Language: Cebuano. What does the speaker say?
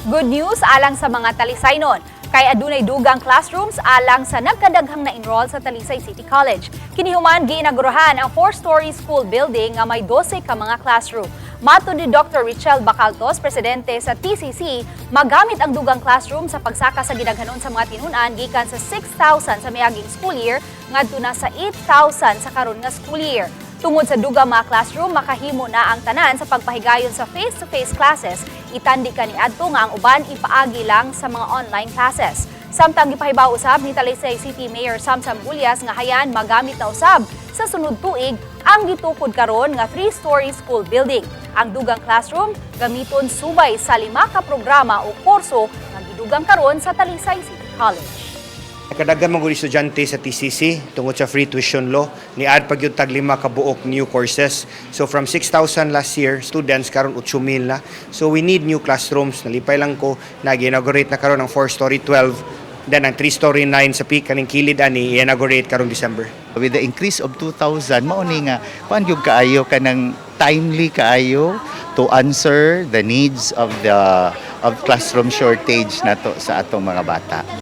Good news alang sa mga Talisaynon kay adunay dugang classrooms alang sa nagkadaghang na-enroll sa Talisay City College. Kinihuman giinagurahan ang four-story school building nga may 12 ka mga classroom. Matod ni Dr. Richel Bacaltos, presidente sa TCC, magamit ang dugang classroom sa pagsaka sa gidaghanon sa mga tinunan gikan sa 6,000 sa miaging school year ngadto na sa 8,000 sa karon nga school year. Tungod sa dugang mga classroom, makahimo na ang tanan sa pagpahigayon sa face-to-face classes. Itandi kaniadto nga ang uban ipaagi lang sa mga online classes. Samtang gipahibaw usab ni Talisay City Mayor Samsam Gullas nga hayan magamit na usab sa sunod tuig ang gitukod karon nga three-story school building. Ang dugang classroom gamiton subay sa lima ka programa o kurso nga gidugang karon sa Talisay City College. Kadaghan man gud estudyante sa TCC tungod sa free tuition law, ni-add pa gyud tag lima ka buok new courses. So from 6,000 last year students, karon 8,000 na. So we need new classrooms. Nalipay lang ko nag-inaugurate na karon ang 4-story 12, then ang 3-story 9 sa peak kaning kilid ani i-inaugurate karong December. With the increase of 2,000, mao ni nga kuan gyud kaayo, kanang timely kaayo to answer the needs of the of classroom shortage nato sa atong mga bata.